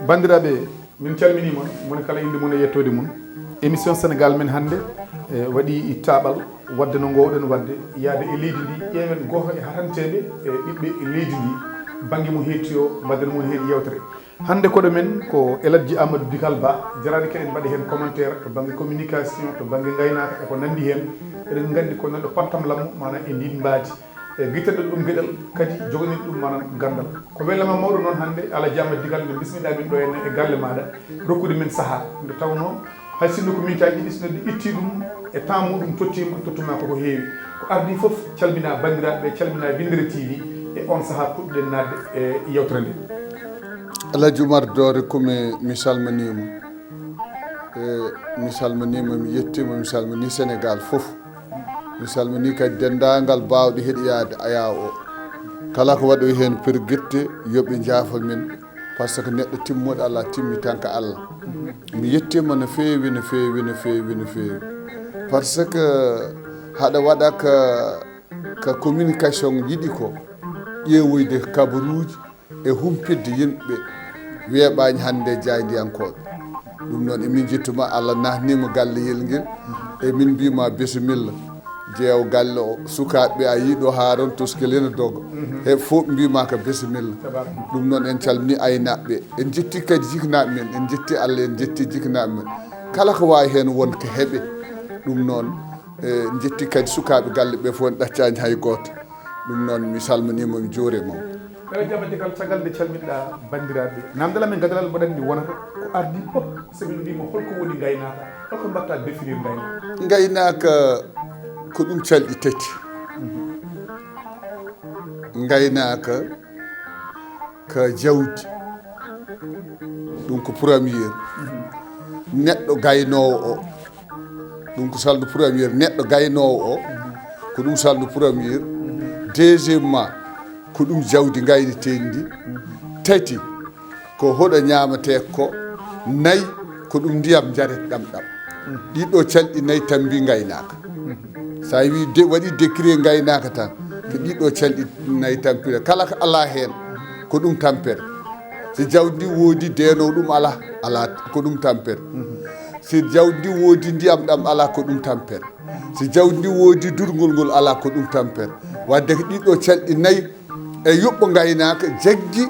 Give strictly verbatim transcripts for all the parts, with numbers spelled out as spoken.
Banndiraaɓe, min calminii mon, moni kala innde mum e yettoode mum. Émission Sénégal men hannde, e, waɗi taaɓal waɗde no ngoowɗen waɗde, yahde e leydi ndi, ƴeewen gooto e hatanteeɓe e ɓiɓɓe leydi ndi, bannge mo heetti o, mbaɗen mum heen yewtere. Hannde koɗo men ko El Hadji Amadou Dikal Ba, jarani keɗen mbaɗa heen commentaire to bannge communication, to bannge ngaynaaka e ko nanndi heen. Eɗen nganndi ko nanɗo pattam lammu, maanaam e ndin mbaadi. E gittanɗen ɗum geɗal, kadi jogoɗen ɗum maanaam ganndal. Ko welama mawɗo noon hannde, Alhaji Amadou Dikal, min bismiɗaa min ɗo henne e galle maaɗa, rokkude min sahaa. Nde tawnoo, hay sinno ko minitaaji ɗiɗi, sinno ɗi itti ɗum e temps muɗum tottiima, tottuma koko heewi. Ko ardii fof, calminaa banndiraaɓe ɓe, calminaa Winndere T V, e on sahaa puɗɗuɗen naatde e yewtere nde. Alhaji Oumar Doore, ko mi, mi salminiima. E, mi salminiima, mi yettiima, mi salminii Senegaal fof. Mi salminii kadi denndaangal baawɗe heɗiyaade ayaa o. Kala ko waɗoyi heen pergitte, yo ɓe njaafa min. Par ce que neɗɗo timmuɗo alaa, timmi tan ko Allah. Mi yettiima no feewi, no feewi, no feewi, no feewi. Par ce que haɗa waɗa ka, ka communication yiɗi ko ƴeewoyde kabaruuji e humpitde yimɓe weeɓaani hannde e jaayndiyankooɓe. Ɗum noon, emin njettuma, Allah naatniima galleyel ngel, emin mbiyma bisimilla. Jeewo galle o, sukaaɓe ɓe a yii ɗo haa ron toskeli ene doga. He fof mbiyma ko bisimilla. Ɗum noon, en calmini aynaaɓe ɓe. En njetti kadi jiknaaɓe men, en njetti Allah, en njetti jiknaaɓe men. Kala ko waawi heen won ko heɓe. Ɗum noon, e, en njetti kadi sukaaɓe galle ɓe fof, en ɗaccaani hay gooto. Ɗum noon, mi salminiima, mi juuriima. Beele jam e caggal nde calminɗaa banndiraaɓe. Naamndal amen gadalal mboɗo anndi wonata ko ardii fof, so min mbiima holko woni ngaynaaka, holko mbaɗta définir ngaynaaka? Ngaynaaka ko ɗum calɗi tati. Ngaynaaka ka jawdi, ɗum ko premier. Neɗɗo gaynoowo o, ɗum ko salndu premier. Neɗɗo gaynoowo o, ko ɗum salndu premier. Deuxièmement, ko ɗum jawdi ngayneteendi ndi. Tati, ko hoɗo ñaametee ko. Nayi, ko ɗum ndiyam njaretɗam ɗam. Ɗiɗo calɗi nayi tambi ngaynaaka. So a wii de, waɗi décret ngaynaaka tan, ko ɗiɗo calɗi nayi tampira. Kala ko alaa heen, ko ɗum tampere. So jawdi ndi woodi deenoowo ɗum alaa, alaa, ko ɗum tampere. So jawdi ndi woodi ndiyam ɗam alaa, ko ɗum tampere. So jawdi ndi woodi durngol ngol alaa, ko ɗum tampere. Wadde ko ɗiɗo calɗi nayi e yuɓɓo ngaynaaka jaggi,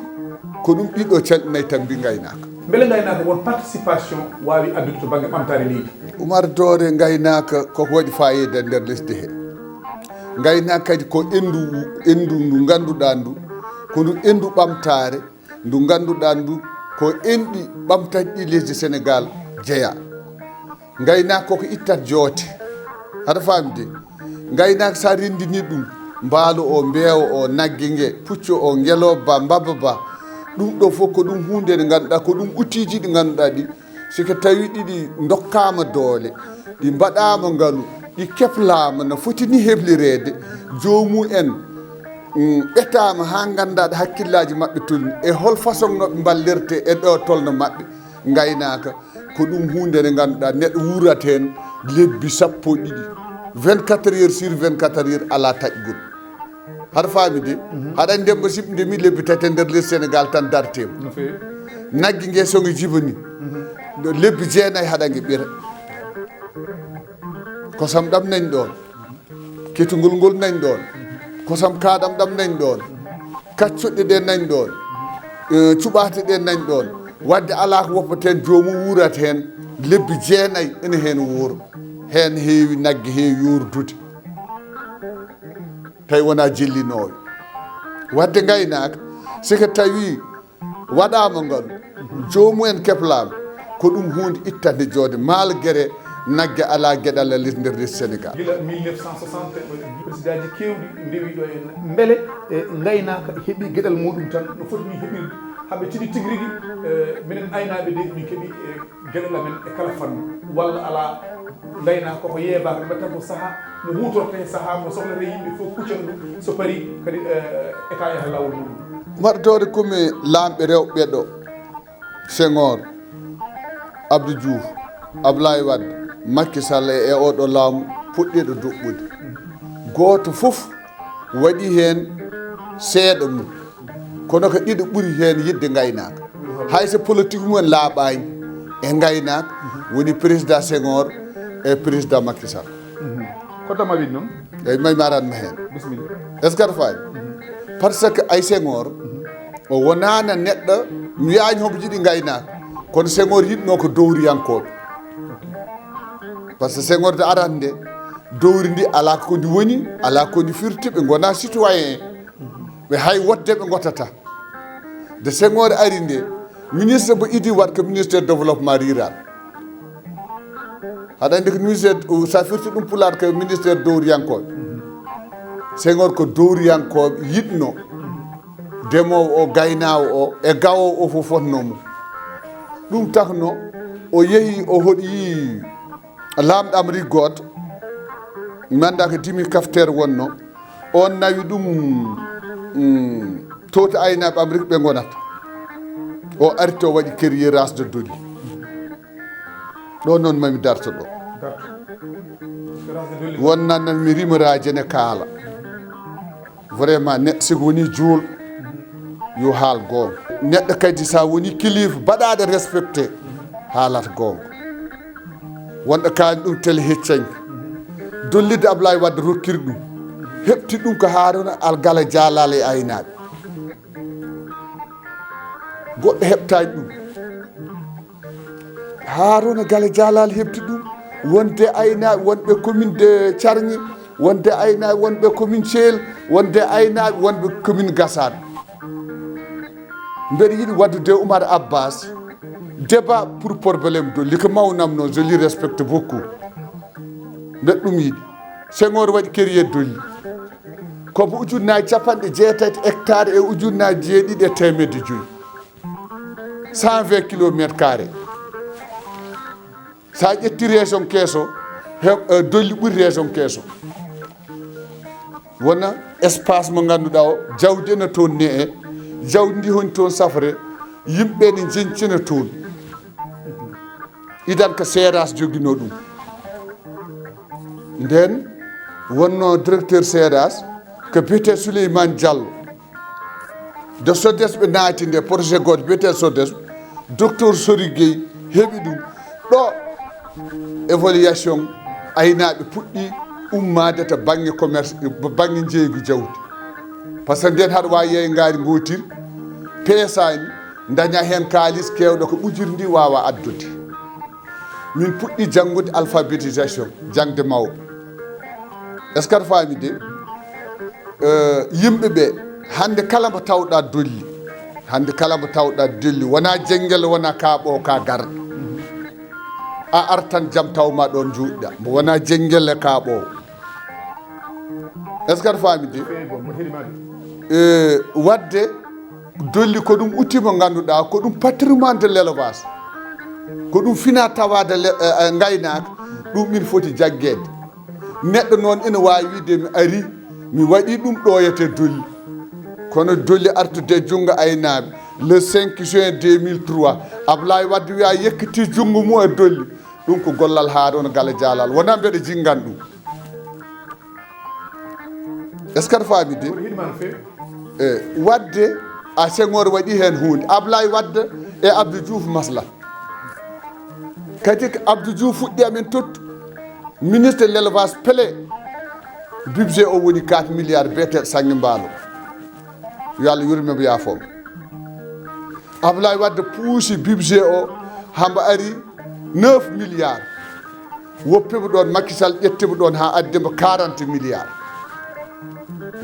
ko ɗum ɗiɗo calɗi nayi tambi ngaynaaka. Mbele ngaynaaka won participation waawi addude to bannge ɓamtaare leydi? Umar Doore, ngaynaaka koko waɗi faayiida e nder lesdi he. Ngaynaaka kadi ko enndu, enndu ndu ngannduɗaa ndu, ko ndu enndu ɓamtaare, ndu ngannduɗaa ndu ko enɗi ɓamtaɗi ɗi lesdi Senegaal jeyaa. Ngaynaaka koko ittat joote. Aɗa faami de? Ngaynaaka so a renndinii ɗum, mbaalo o, mbeewa o, nagge nge, puccu o, ngelooba ba, mbabba ba, ɗum ɗo fof ko ɗum huunde nde ngannduɗaa, ko ɗum outilji ɗi ngannduɗaa ɗi, si ko tawi ɗiɗi ndokkaama doole, ɗi mbaɗaama ngalu, ɗi keplaama no foti ni hebloreede, joomum en, mm, ɓetaama haa nganndaa ɗo hakkillaaji maɓɓe tolni, e hol façon no ɓe mballirtee e ɗo tolno maɓɓe. Ngaynaaka ko ɗum huunde nde ngannduɗaa neɗɗo wuurat heen lebbi sappo e ɗiɗi, vingt-quatre heures sur vingt-quatre heures, alaa taƴgol. Haɗa faami de? Haɗa anndi, Demba, si ɓe ndemi lebbi tati e nder leydi Senegaal tan darteema. No feewi. Nagge nge so nge jibini, ɗo lebbi jeenayi haɗa nge ɓira. Kosam ɗam nani ɗoon. Ketungol ngol nani ɗoon. Kosam kaaɗam ɗam nani ɗoon. Kaccuɗe ɗe nani ɗoon. Eh, cuɓaate ɗe nani ɗoon. Wadde alaa ko woppata heen, joomum wuurat heen lebbi jeenayi ene heen wuuro. Heen heewi nagge, heewi yoordude. Tawi wonaa jellinooɓe. Wadde ngaynaaka, si ko tawi waɗaama ngalu, joomum en keplaama, ko ɗum huunde ittande joode, malgré nagge alaa geɗal e nder leydi Senegaal. Gila mille neuf cent soixante, présidentji keewɗi ndewi ɗo e mbele, e, ngaynaaka heɓi geɗal muɗum tan, no foti ni heɓirde, haa ɓe tini tigi rigi, e, minen aynaaɓe de, min keɓi, e, geɗal amen e kala fannu, walla alaa, ngaynaaka koko yeebaaka, ɓe tan ko sahaa mo huutortee, sahaa mo sohlata yimɓe fof kuccana ɗum, so parii kadi, eh, état yaha laawol muɗum. Umar Doore, ko mi laamɓe rewɓe ɗo, Senghor, Abdou Diouf, Ablaye Wade, Macky Sall e, e oɗo laamu puɗɗiiɗo doɓɓude. Gooto fof Waɗi heen seeɗa mum, kono ko ɗiɗo ɓuri heen yiɗde ngaynaaka. Hay so politique mumen laaɓaani e ngaynaaka, woni président Senghor e président Macky Sall. Ko tama win noon? Eyi, may mi aran ma heen. Bisimilla. Est-ce que aɗa faami? Parce que ay Senghor, o wonaana neɗɗo, mi wiyaani homo jiɗi ngaynaaka, kono Senghor yiɗnoo ko dowriyankooɓe. Parce que Senghor de arande nde, dowri ndi alaa ko ndi woni, alaa ko ndi firti, ɓe ngonaa citoyen. Ɓe hay wotde ɓe ngotata. De Senghor ari nde, ministre mo idi waɗ ko ministère développement rural. Aɗa anndi ko ministère, sa firti ɗum pulaar ko ministère dowriyankooɓe. Senghor ko dowriyankooɓe yiɗno, demoowo o, gaynaawo o e gawoowo o fof fotnoo mum. Ɗum takno o yehi o hoɗi laamɗo Amérique gooto, mi anndaa ko Jimmy Carter wonno, on nawi ɗum, mm, towta aynaaɓe Amérique ɓe ngonata. O arti o waɗi carrière race de Dolly. Ɗo noon mami darto ɗo. Wonnannan mi rimoraaji ne kaala. Vraiment neɗɗo siko woni juul yo haal goonga. Neɗɗo kadi sa woni kilifa baɗaaɗo respecté, haalata goonga. Wonɗo kaani ɗum tele heccanki. Dollide Ablaye Wadde rokkiri ɗum, heɓti ɗum ko Haruna Algala Jalal e aynaaɓe. Goɗɗo heɓtaani ɗum. Haruna Gala Jalal heɓti ɗum. Wonde aynaaɓe wonɓe commune de Thiargni, wonde aynaaɓe wonɓe commune Thiel, wonde aynaaɓe wonɓe commune Gassane. Mbeɗa yiɗi waddude Oumar Abbas débat pour problème Dolly, ko mawnam noon, je lui respecte beaucoup. Mbeɗa ɗum yiɗi. Senghor waɗi carrière Dolly. Ko mo ujunnaaji capanɗe jeetati hectare e ujunnaaji jeeɗiɗi e teemedde joyi. Cent vingt kilomètres carrés. Sa ƴetti région keeso, he, eh, Dolly ɓuri région keeso. Wona espace mo ngannduɗaa o, jawdi ene toon ne e, jawdi ndi honi toon safre, yimɓe ne njencina toon. Idan ko seeras joginoo ɗum. Nden wonno directeur seeras ko biyetee Souleymane Diallo. De SODES ɓe naati nde projet gooto biyetee SODES, docteur Sori Gueye heɓi ɗum. Ɗo évaluation aynaaɓe puɗɗi ummaade to baŋnge commerce, baŋnge njeeygu jawdi. Par ce que nden haɗa waawi yeeya ngaari ngootir, peesaani, ndaña heen kaalis keewɗo ko ɓujirndi waawa addude. Min puɗɗi janngude alphabétisation, jaŋde mawɓe. Est-ce que aɗa faami de? Eh, yimɓe ɓe, hannde kala mbo tawɗa Dolly, hannde kala mbo tawɗa Dolly, wona Jengel, wona Kaaɓoowo ka gar. A artan jam tawma ɗon juuɗɗa. Mbo wona Jengel e Kaaɓoowo. Est-ce que aɗa faami de? Eh, wadde Dolly ko ɗum outil mo ngannduɗaa, ko ɗum patrimoine de l'élevage. Ko ɗum fina tawaade le-, eh, eh, ngaynaaka, ɗum min foti jaggeede. Neɗɗo noon ina waawi wiide mi ari, mi waɗi ɗum ɗo yete Dolly. Kono Dolly artude e junngo aynaaɓe, le cinq juin deux mille trois, Ablaye Wadde wiya yekkiti junngo mum e Dolly. Ɗum ko gollal Haruna Gala Jalal, wona mbeɗa jinngan ɗum. Est-ce que aɗa faami de? E wadde a Senghor waɗi heen huunde, Ablaye Wadde e Abdou Diouf masla. Kadi ko Abdou Diouf fuɗɗi amen tottu ministre de l'élevage pele. Budget o woni quatre milliards beeteɗo Saŋŋe Mbaalo. Yo Allah yurme mo, yaafoo mo. Ablaye Wadde puusi budget o hamba ari neuf milliards. Woppi mo ɗoon, Macky Sall ƴetti mo ɗoon haa addi mo quarante milliards.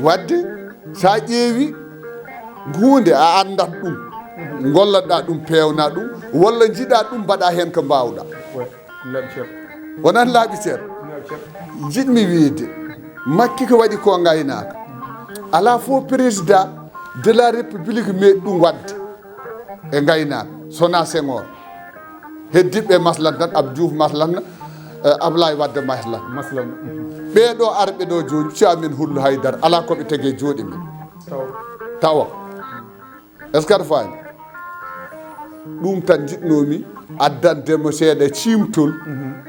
Wadde sa ƴeewi huunde a anndat ɗum, ngolloɗa ɗum, peewna ɗum, walla njiɗa ɗum mbaɗa heen ko mbaawɗa. Wonan laaɓi ceer. Njiɗmi wiide Makki ko waɗi ko ngaynaaka. Alaa fof président de la république meeɗi ɗum waɗde e ngaynaaka, sona Senghor. Heddiɓe maslan tan, Abdou Diouf maslan, eh, Ablaye Wadde maslan. Maslan. Ɓee ɗo arɓe ɗo jooni, si amin hullu haydara, alaa ko ɓe tege jooɗi men. Tawa. Tawa. Est-ce que aɗa faami? Ɗum tan njiɗnoomi addande mo seeɗa ciimtol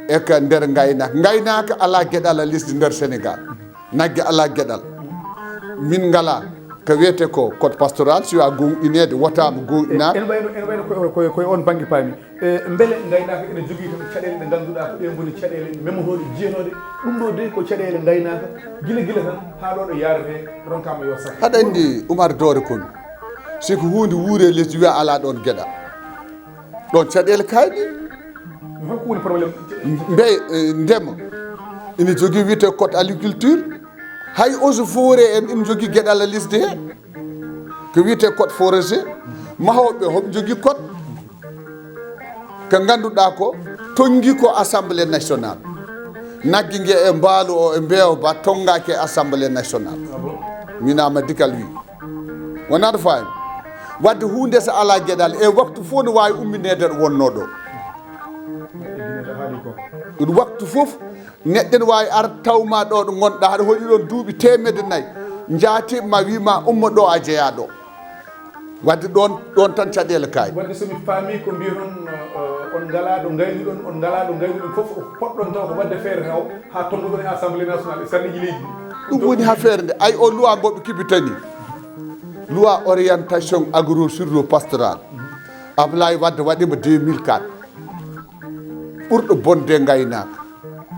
e ka nder ngaynaaka. Ngaynaaka alaa geɗal e lesdi nder Senegal. Nagge alaa geɗal. Min ngala ko wiyetee ko code pastoral, si a goongɗineede, wotaama goongɗinaaka. Ene wayno ene wayno koye koye on bannge paami. E mbele ngaynaaka ene jogii tan caɗeele ɗe ngannduɗaa ko ɗeen ngoni caɗeele memotooɗe, jiyanooɗe? Ɗum ɗo de ko caɗeele ngaynaaka gila gila tan haa ɗo ɗo yaarete, ronkaama yo saf. Haɗa anndi Umar Doore Komi, si ko huunde wuuri e lesdi wiya alaa ɗoon geɗal. Ɗoon caɗeele kaayɗe. Holko woni problème? Mbe ndema ina jogii wiyetee code agriculture. Hay eaux et forêt en ina jogii geɗal e lesdi he, ko wiyetee code forestier. Mahooɓe hoɓe njogii code ko ngannduɗaa ko tonngi ko assemblée nationale. Nagge nge e mbaalu o e mbeewa ba tonngaaki e assemblée nationale. Mina ma dikal wi wonaa ɗo faami. Wadde huunde so alaa geɗal e waktu fof no waawi ummineede ɗo wonnoo ɗo. Ɗum waktu fof neɗɗo ne waawi ar tawma ɗo ɗo ngonɗa haɗa hoɗi ɗon duuɓi teemedde nayi, njaatiɓe ma wima umma ɗo a jeyaa ɗo. Wadde ɗon ɗon tan caɗeele kaay. Wadde somi faami ko mbiyaton on ngalaa ɗo ngaynuɗon, on ngalaa ɗo ngaynuɗon fof ko poɗɗon taw ko wadde feere taw haa tonngoɗon e assemblée nationale e sarɗiiji leydi ndi. Ɗum woni affaire nde ay o loi mboɓe kibitani, loi orientation agro surlo pastoral. Ablaye Wadde waɗima deux mille quatre. Ɓurɗo bonde ngaynaaka.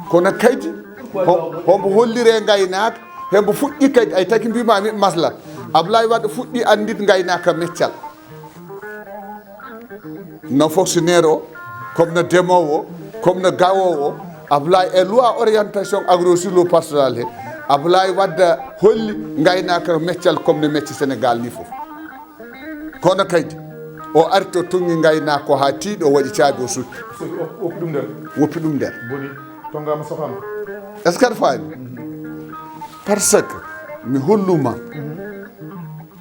Kono kadi hombo hollire ngaynaaka, hembo fuɗɗi kadi ay taki mbima mi masla. Ablaye Wadde fuɗɗi anndit ngaynaaka meccal. No fonctionnaire o, comme no demowo o, comme no gawowo o, Ablaye e loi orientation agro sur le pastoral he, Ablaye Wadde holli ngaynaaka meccal comme no mecce Sénégal ni fof. Kono kadi o arti o tuŋŋi ngaynaako haa tiiɗi o waɗi caabi o sukki. Woppi ɗum nder. Woppi ɗum nder. Boni tongama sokama. Est-ce que aɗa faami? Parce que mi holluma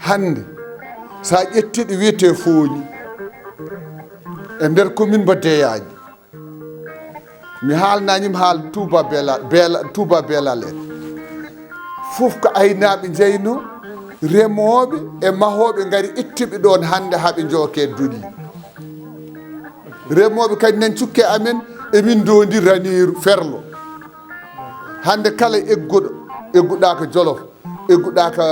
hannde so a ƴetti ɗo wiyetee Fooñi e nder commune mbo Deyaani. Mi haalnaani mi haal Touba Belal, Belal, Touba Belal en. Fof ko aynaaɓe njeyno, remooɓe e mahooɓe ngari ittiɓe ɗoon hannde haa ɓe njooke dolli. Remooɓe kadi nan cukke amen, emin ndoondi raneeru ferlo. Hannde kala egguɗo, egguɗaaka Jolof, egguɗaaka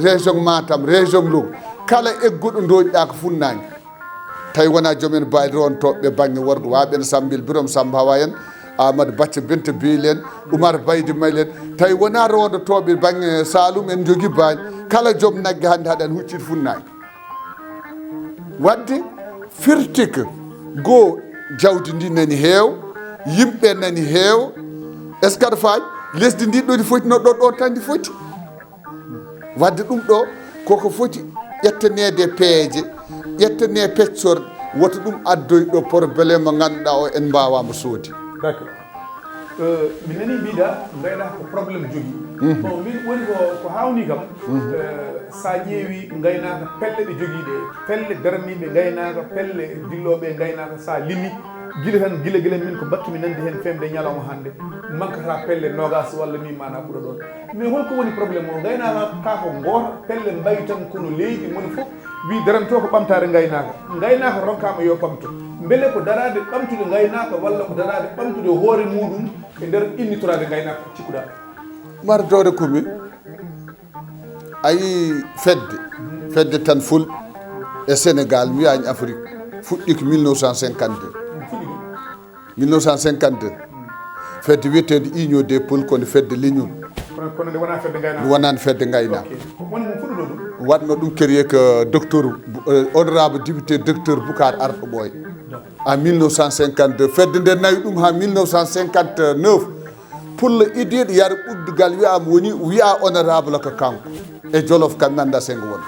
région Matam, région Louga, kala egguɗo ndooñɗaaka funnaange. Tawi wonaa joom en baali roontooɓe ɓe baŋŋe worgo, waaɓe no Sambil Birom, Samba Hawa en, Amadou Bacca Benta Beyli en, Umar Baydi Mayli en. Tawi wonaa roondotooɓe baŋŋe Saalum en njogii baali. Kala joom nagge hannde haɗan huccit funnaange. Wadde firti ko goo jawdi ndi nani heew, yimɓe nani heew, est-ce que aɗa faami? Lesdi ndi ɗo ndi foti no ɗo ɗo tan ndi foti. Wadde ɗum ɗo koko foti ƴettaneede peeje, ƴettanee peccor, woto ɗum addoy ɗo problème mo ngannduɗaa o en mbaawaama soodi. D'accord. Mi nanii mbiɗa ngaynaaka ko problème jogii. Bon, min woni ko ko haawni kam, so a ƴeewi ngaynaaka pelle ɗe jogii ɗe, pelle daraniiɓe ngaynaaka, pelle dillooɓe e ngaynaaka, so a limi gila tan, gila gila min ko mbattumi nande heen feemde ñalawma hannde, mankata pelle noogaas walla ni maanaa ɓura ɗoon. Mais holko woni problème o? Ngaynaaka kaa ko ngoota, pelle mbayi tan kono leydi moni fof wi daranto ko ɓamtaare ngaynaaka. Ngaynaaka ronkaama yo ɓamto. Mbele ko daraade ɓamtude ngaynaaka walla ko daraade ɓamtude hoore muuɗum e nder innitoraade ngaynaaka cikkuɗaa? Mar doore kumi a yii fedde fedde tan fulɓe e Sénégal mbiyaani Afrique fuɗɗi ko mille neuf cent cinquante-deux. Mille neuf cent cinquante-deux fedde wiyeteende Union des Peuls kono fedde leñol. Kono kono nde wonaa fedde ngaynaaka. Nde wonaa fedde ngaynaaka. Ok. Ko woni mo fuɗɗuɗo ɗum? Waɗno ɗum créé ko docteur euh, honorable député docteur Boucar Arɗo Ɓooy. En mille neuf cent cinquante-deux fedde nde nawi ɗum haa mille neuf cent cinquante-neuf. Pullo idiiɗo yara ɓuddugal wiyaama woni wiya honorable ko kanko. E Jolof kam mi annda sengo won.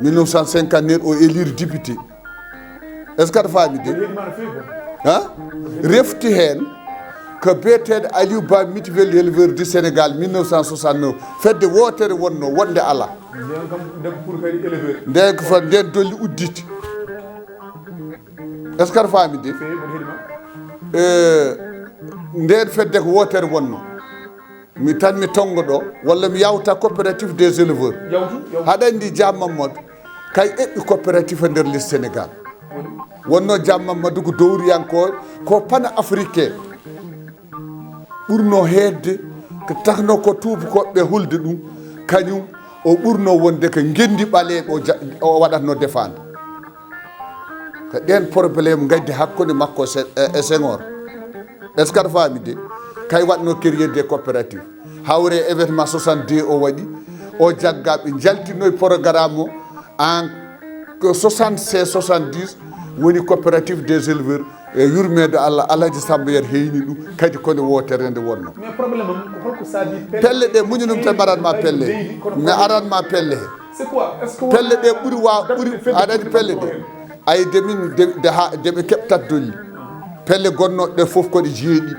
Mille neuf cent cinquante-neuf o élire député. Est-ce que aɗa faami de? Ha? Refti heen ko biyeteeɗo Aliou Ba mutuelle éleveur du Sénégal mille neuf cent soixante-neuf fedde wootere wonno wonde alaa. Ndeen kam ndeko pour kadi éleveur. Ndeen ko fa ndeen dolli udditi. Est-ce que aɗa faami de? Eh, ndeen fedde ko wootere wonno. Mi tan mi tonngo ɗo walla mi yawta coopérative des éleveurs. Haɗa anndi Dia Mamadou kay eɓɓi coopérative e nder les Sénégal. Wonno Dia Mamadou ko dowriyankoojo ko panafricain. Ɓurno heedde Ko takno ko tuubakooɓe hulde ɗum, kañum o ɓurno wonde ko ngenndi ɓaleeɓe o ja-, o waɗatno défendre. Ko ɗeen problème ngaddi hakkunde makko se-, e, e Senghor. Est-ce que aɗa faami de? Kay waɗno créer des coopératives. Hawre événement soixante-deux o waɗi, o jagga ɓe njaltinoy programme o en ko soixante-seize soixante-dix woni coopérative des éleveurs e yurmeede Allah, Alhaji Samba Yero heyni ɗum, kadi ko nde wootere nde wonno. Mais problème am ko holko saabi pelle? Pelle ɗe muñu ɗum tan mi aran ma pelle. Leydi, kono mi problème aran ma pelle he. C'est quoi? Est-ce que pelle ɗe ɓuri wa-, ɓuri, aɗa anndi pelle ɗe? Ay, de min, de, de ha, de ɓe keɓtat dolli. Pelle gonnooɗe ɗe fof ko ɗe jeeɗiɗi.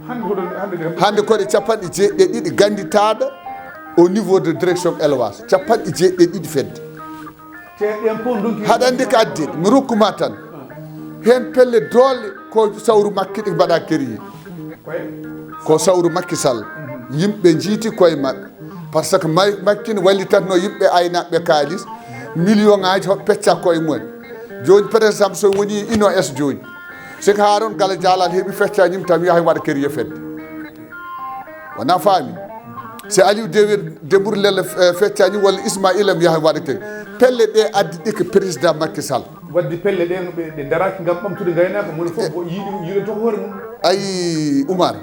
Hannde ko ɗon, hannde de. Hannde ko ɗe capanɗe jeeɗiɗi e ɗiɗi ganditaaɗo au niveau de direction élevage. Capanɗe jeeɗiɗi e ɗiɗi fedde. Te ɗen fof ndonki. Haɗa anndi ko addi, mi rokkuma tan. Heen pelle doole ko sawru Makki ɗi mbaɗa keriye. Ko sawru Makki Sall. Yimɓe njiiti koye maɓɓe. Par ce que may-, Makki ne wallitatno yimɓe aynaaɓe kaalis. Million ŋaaji hoɓe pecca koye mumen. Jooni, par exemple, so woni Ino S jooni. Siko Haroun Gala Jalal heɓi feccaani mi tan, mi yahay waɗa keriye fedde. Wona faami? Si Aliou Dewi Dembourou Lella, eh, feccaani walla Ismaïla, mi yahay waɗa keriye. Pelle ɗe addi ɗi ko président Macky Sall. Wadde pelle ɗe no ɓe, ɗe daraaki ngam ɓamtude ngaynaaka, moni fof ko yiɗi, yiɗoto ko hoore mum. Ayi, Oumar,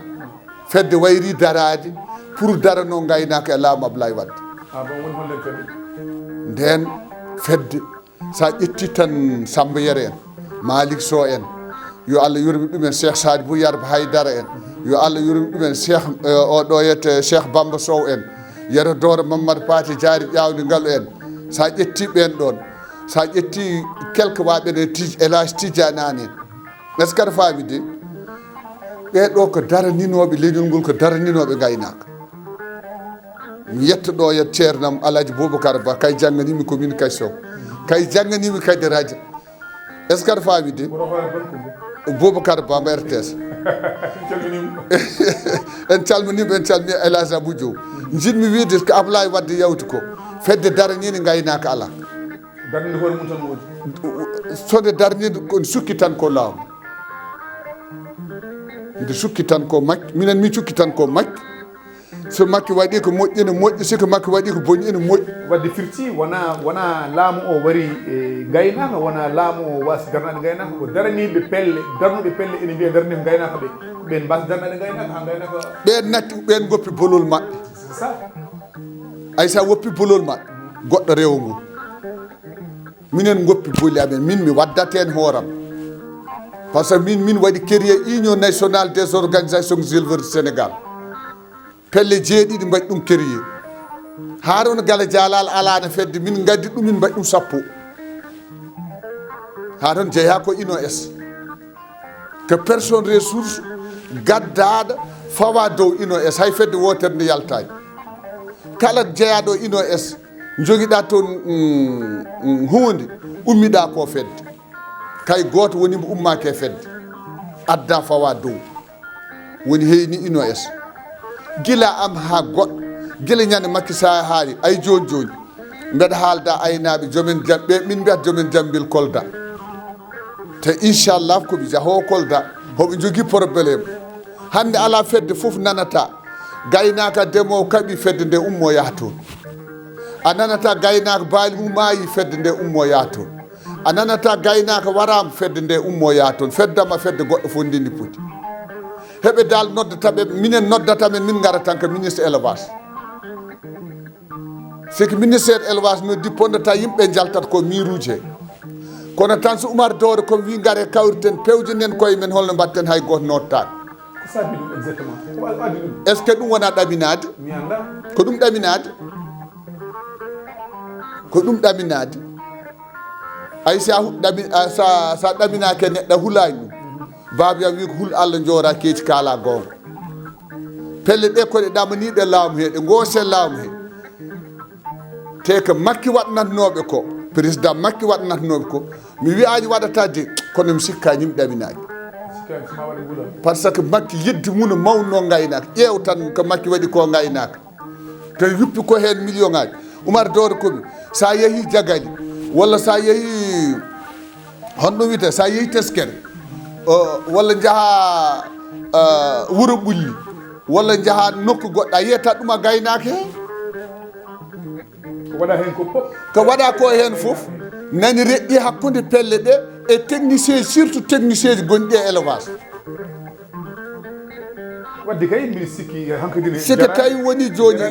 fedde wayri daraade pour darano ngaynaaka e laamu Ablaye Wade. Ah, bon, woni hollen fedde? Nden fedde, sa ƴetti tan Samba Yero en, Malick Sow en, yo Allah yurmi ɗumen, Cheikh Sadibou Yarba Haydara en, yo Allah yurmi ɗumen, Cheikh, eh, o ɗo yete Cheikh Bamba Sow en, Yero Doro Mamadou Paté Diary Ƴaawdi Ngalu en, sa ƴetti ɓen ɗon, sa ƴetti quelque waɓe ɗe Tij-, El Hadj Tidiane Anne en. Est-ce que aɗa faami de? Ɓee ɗo ko daraninooɓe leñol ngol, ko daraninooɓe ngaynaaka. Mi yetta ɗo yet ceernam Alhaji Boubacar Ba, kay jannganiimi ko min kay Sow. Kay jannganiimi kadi radio. Est-ce que aɗa faami de? Boubacar Ba mo R T S. En calminiima. En calminiima, en calmini El Hadj Abou Diouf. Njiɗmi wiide ko Ablaye Wade yawti ko. Fedde daraniinde ngaynaaka alaa. Darnde hoore mum tan woodi. So nde darnii, ko nde sukki tan ko laamu. Nde sukki tan ko Makki. Minen min cukki tan ko Makki. So Makki waɗi ko moƴƴi ene moƴƴi, si ko Makki waɗi ko boni ene moƴƴi. Wadde firti wona, wona laamu o wari e ngaynaaka, wona laamu o waasi darnaade ngaynaaka, ko daraniiɓe pelle, darnuɓe pelle ene mbiya darnii ko ngaynaaka ɓe. Ko ɓeen mbaasi darnaade ngaynaaka, haa ngaynaaka. Ɓeen natti, ɓeen ngoppi bolol maɓɓe. C'est ça. Ay, sa woppi bolol maɓɓe, goɗɗo rewo ngu. Minen ngoppi boli amen, min mi waddat heen hooram. Par ce que min, min waɗi créer Union Nationale des Organisations Éleveurs du Sénégal. Pelle jeeɗiɗi mbaɗi ɗum créer. Harouna Gala Jalal alaano fedde, min ngaddi ɗum, min mbaɗi ɗum sappo. Haa toon jeyaa ko Ino S. Ko personne ressource gaddaaɗo fawa dow Ino S, hay fedde wootere nde yaltaani. Kala jeyaaɗo Ino S, njogiɗaa toon, mm, mm, huunde, ummiɗaa ko fedde. Kay gooto woni mbo ummaaki e fedde, adda fawa dow. Woni heyni Ino S. Gila am haa goɗɗo, gila ñande Makki Sall haali, ay jooni jooni. Mbeɗa haalda aynaaɓe, jomen jam-, ɓe min mbiyata jomen jambil Kolda. Te inchallah ko ɓe jahoo Kolda, hoɓe njogii problème. Hannde alaa fedde fof nanata. Gaynaaka demoowo kaɓi fedde nde ummo yaha toon. A nanata gaynaaka baali mum maayi fedde nde ummo yaha toon. A nanata gaynaaka waraama fedde nde ummo yaha toon. Fedde ma fedde goɗɗo fof nde ndi poti. Heɓe dal noddata ɓe, minen noddata men, min ngara tan ko ministre élevage. Siki ministère élevage noddi pondata yimɓe njaltat ko miiruuje he. Kono tan so Oumar Doro Kone wi ngare kawriten pewjonen koye men holno mbatten hay gooto nottaaka. Ko saabi ɗum exactement? Ko addi ɗum? Est-ce que ɗum wona ɗaminaade? Mi annda. Ko ɗum ɗaminaade? Ko ɗum ɗaminaade? Ay sa hu-, ɗami-, a, sa, sa ɗaminaaki e neɗɗo a hulaani ɗum. Baaba yam wi ko hul Allah njoora keeci kaala goonga. Pelle ɗe ko ɗe ɗamaniiɗe laamu he, ɗe ngoose laamu he. Te ko Makki waɗnatnooɓe ko, président Makki waɗnatnooɓe ko, mi wiyaani waɗata de, kono mi sikkaani mi ɗaminaaki. Par ce que Makki yeddi mum no mawno ngaynaaka. Ƴeew tan ko Makki waɗi ko ngaynaaka. Te yuppi ko heen million ŋaaji. Oumar Doro Kone, sa yehi Jagali, walla sa yehi, honno wiyetee, sa yehi Teskere, o, walla njaha, eh, Wuro Ɓulli, Walla njaha nokku goɗɗo, a yiyata ɗum a gaynaake he. Ko waɗa heen ko fof. Ko waɗa ko heen fof nani reƴƴi hakkunde pelle ɗe e technicien, surtout technicien ji gonɗi e élevage. Wadde kay mbiɗa sikki hankadi ne. Sike tawi woni jooni.